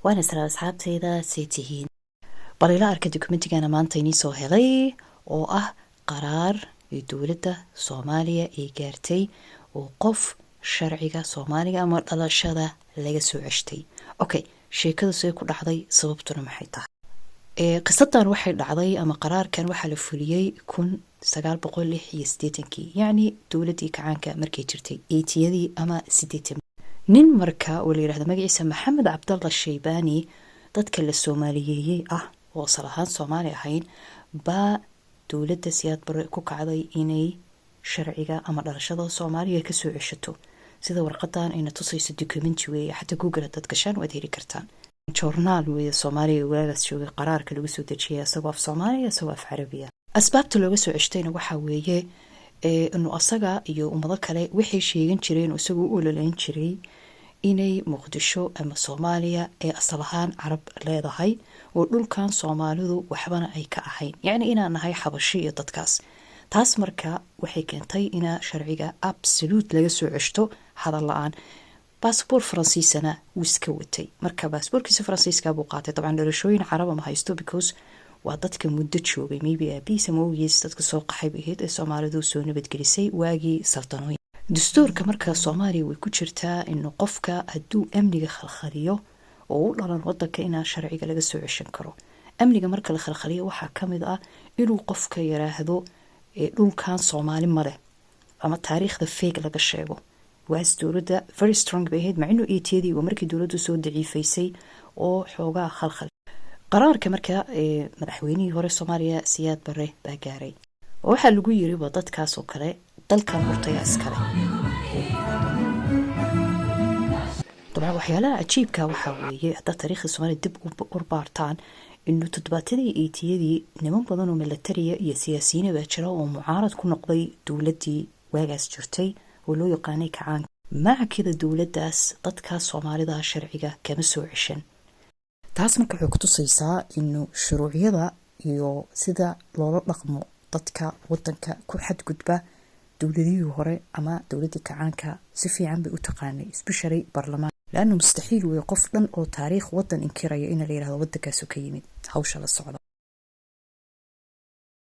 Waana isla asxaabteyda, see tihiin? Bal ila arka documentigana maanta inii soo helay oo ah qaraar ee dowladda Soomaaliya ay gaartay oo qof sharciga Soomaaliga ama dhalashada laga soo ceshtay. Okay, sheekada see ku dhacday? Sababtuna maxay tahay? Qisadan waxay dhacday ama qaraarkan waxaa la fuliyey 1986-kii, yacni dowladdii kacaanka markay jirtay, 80-yadii ama 80. Nin marka oo la yidhahdo magaciisa Maxamed Cabdalla Shaybaani, dadka la soomaaliyeeyey ah oo asal ahaan Soomaali ahayn, baa dowladda Siyaad Bare ku kacday inay sharciga ama dhalashada Soomaaliya kasoo ceshato, sida warqadan ayna tusayso. Documenti weeye, xataa Google hadaad gashaan waad heli kartaan. Joornaal weeye Soomaaliya waagaas joogay qaraarka lagu soo dejiyay, isagoo af Soomaaliya, isagoo af Carabiya. Asbaabta looga soo ceshtayna waxaa weeye inuu asaga iyo ummado kale waxay sheegan jireen oo isagoo u ololeyn jiray inay Muqdisho ama Soomaaliya ee asal ahaan Carab leedahay oo dhulkan Soomaalidu waxbana ay ka ahayn, yacni inaan nahay Xabashi iyo dadkaas. Taas marka waxay keentay inaa sharciga absolute laga soo ceshto hadal la-aan. Baasboor Faransiisana wuu iska watay, marka baasboorkiisa Faransiiska buu qaatay. Dabcan dhalashooyin Caraba ma haysto because waa dadka muddo joogay, maybe aabihiis ama awgiis, dadka soo qaxay bay ahayd ee Soomaalidu soo nabadgelisay waagii saltanooyin. Dastuurka marka Soomaaliya way ku jirtaa inuu qofka hadduu amniga khalkhaliyo oo u dhalan wadanka inaa sharciga laga soo ceshan karo. Amniga marka la khalkhaliyo waxaa kamid ah inuu qofka yiraahdo dhulkan Soomaali maleh ama taariikhda fake laga sheego. Waas dowladda very strong bay ahayd, macinu 80-yadii waa markii dowladdu soo daciifaysay oo xoogaa khalkhal. Qaraarka marka madaxweynihii hore Soomaaliya Siyaad Bare baa gaaray oo waxaa lagu yiri waa dadkaas oo kale dalkan hortaya iskale. Dabcan waxyaalaha cajiibka waxaa weeye, haddaad taariikhda Soomaaliya dib u urbaartaan, inuu toddobaatadii, 80-yadii niman badan oo milatariya iyo siyaasiyiina baa jira oo mucaarad ku noqday dowladdii waagaas jirtay oo loo yaqaanay kacaanka. Macakida dowladdaas dadkaas Soomaalida sharciga kama soo ceshan. Taas marka waxay kutusaysaa inuu shuruucyada iyo sida loola dhaqmo dadka wadanka ku xadgudba dowladihii hore ama dowladdii kacaanka si fiican bay u taqaanay, especially baarlamaan, laanna mustaxiil wey qof dhan oo taariikh wadan inkiraya in la yirahdo wadankaasu ka yimid. Hawsha la socda.